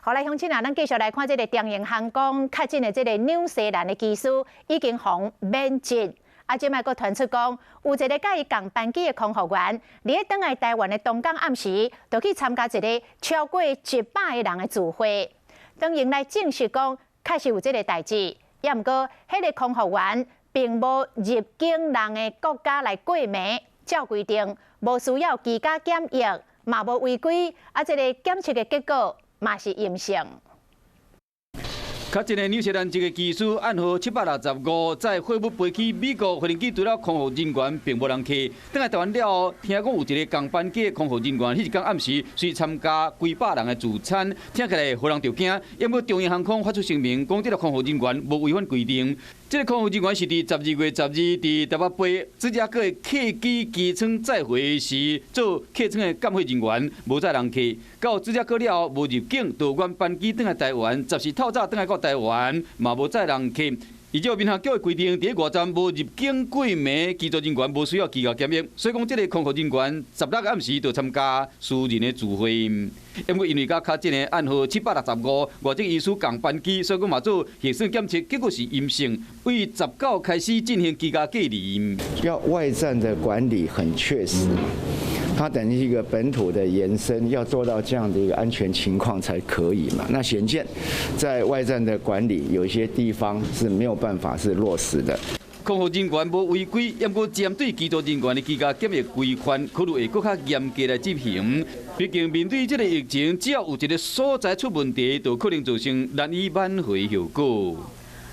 好來，鄉親啊，咱繼續來看這个長榮航空確診的這个紐西蘭的機師已經予免職。啊，這擺閣傳出講，有一个佮伊仝班機的空服員，佇咧轉來台灣的當天暗時，就去參加一个超過100个人的聚會。長榮來證實講，確實有這个代誌，也毋過，彼个空服員並無入境人的國家來過暝，照規定無需要居家檢疫，嘛無違規，啊，這个檢測的結果嘛是陰性。確診的紐西蘭籍的機師案號765，載貨物飛去美國飛行機除了空服人員並無人客。轉來台灣了後，聽講有一个仝班機的空服人員，彼一工暗時隨參加幾百人的聚餐，聽起來予人著驚。毋過長榮航空發出聲明，講這个空服人員無違反規定。這个空服人員是佇12月12佇台北飛芝加哥的客機機艙載貨時做客艙的監貨人員，無載人客。到芝加哥了後無入境，就原班機轉來台灣，14透早轉來到台灣，嘛無載人客。依照民航局的規定，佇外站無入境過暝，機組人員無需要居家檢疫，所以講這个空服人員16暗時就參加私人的聚會。毋過因為佮確診的案號765外籍醫師仝班機，所以講嘛做核酸檢測，結果是陰性，對19開始進行居家隔離。要外站的管理很確實，它等於一個本土的延伸，要做到這樣的一個安全情況才可以嘛。那顯見在外站的管理，有一些地方是沒有辦法是落實的。空服人員無違規，毋過針對機組人員的居家檢疫規範，可能會閣較嚴格來執行。畢竟面對這个疫情，只要有一个所在出問題，就可能造成難以挽回後果。